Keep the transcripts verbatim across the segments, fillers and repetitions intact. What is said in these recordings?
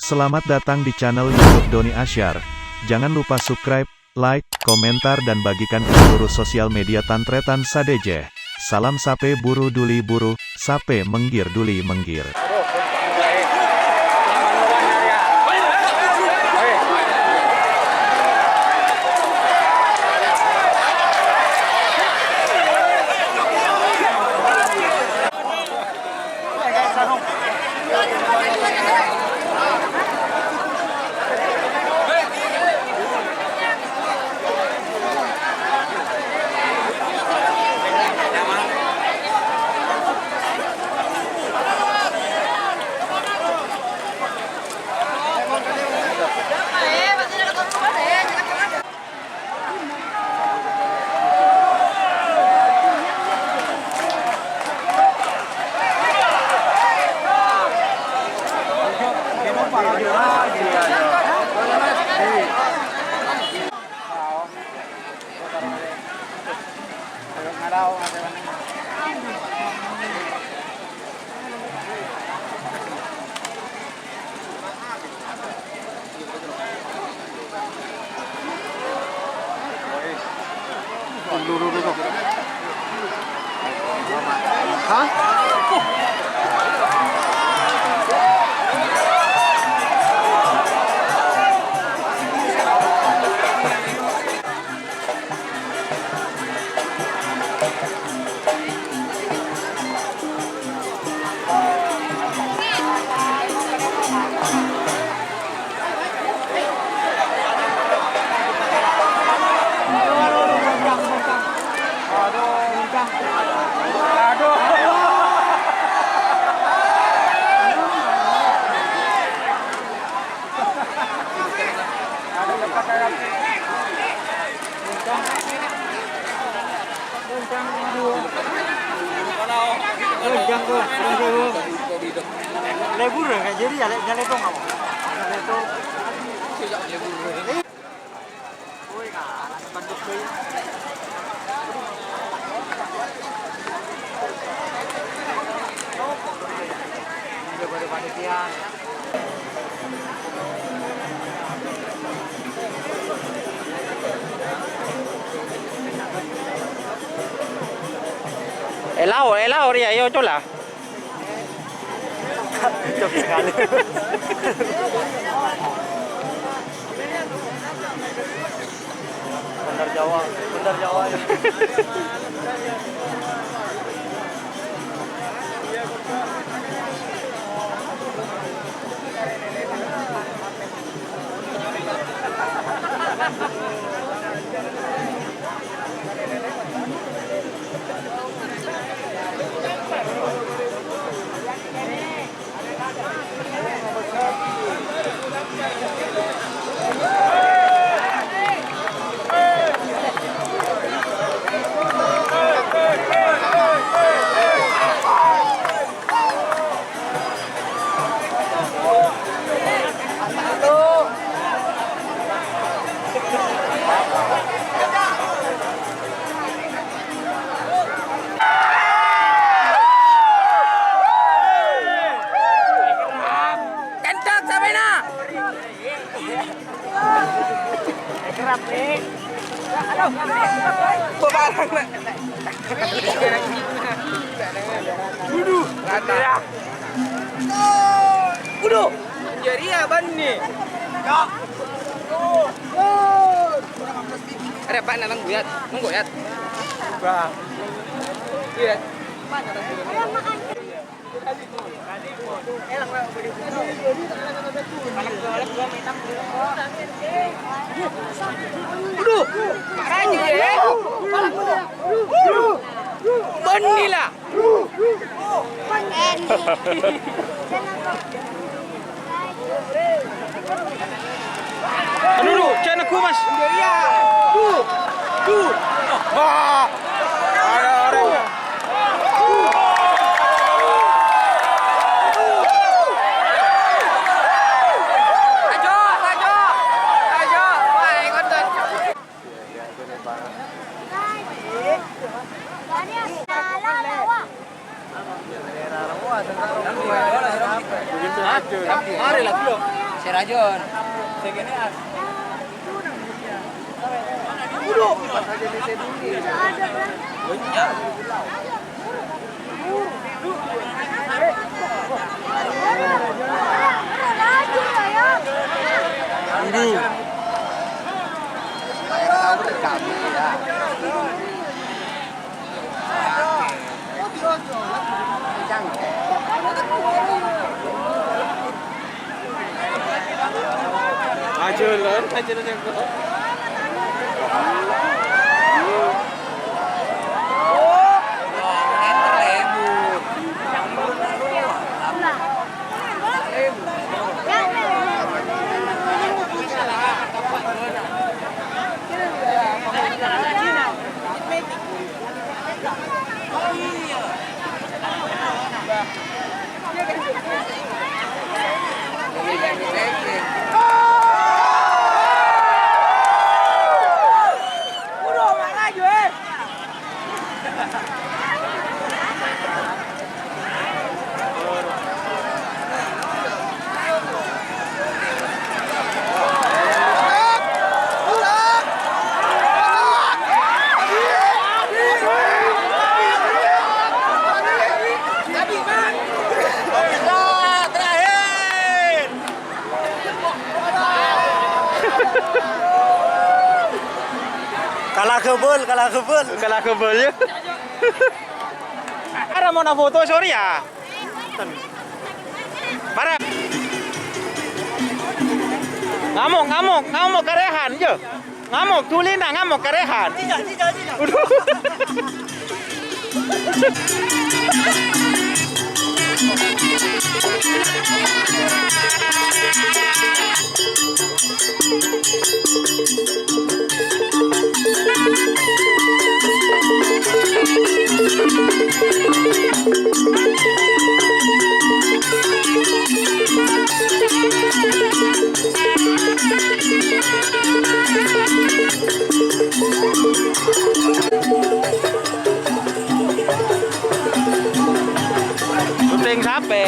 Selamat datang di channel YouTube Doni Asyar. Jangan lupa subscribe, like, komentar, dan bagikan ke seluruh sosial media tan-tarètan sadhâjâ. Salam sapè buru dhuli buru, sapè mèngghir dhuli mèngghir. Hah? Lebur ya, jadi ya, nyaletung apa? Nyaletung. Elao, elao, ria, yo, cola. Cocok sekali. Bener Jawa, bener Jawa. Kenceng sampeyan! Waduh, rata. Waduh, jârèya bânnè. Arè, Pak, nang buyat, nang buyat. Bah. Iya. Aduh, Pak Raji, ya. Bânnè la. Aduh, aduh, cèna gua, Mas. Iya. Duh. Duh. Wah. Ada orang. Ajo, ajo. Ajo. Wah, ikut. Kala ghâbâl, kala ghâbâl. Kala ghâbâl, yâ. Arèya monna foto, sorry, yâ. Para. Ngamok, ngamok, ngamok ka Rehan, yâ. Ngamok, dhulina ngamok ka Rehan. Syuting sapè?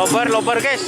Lobâr, lobâr, guys.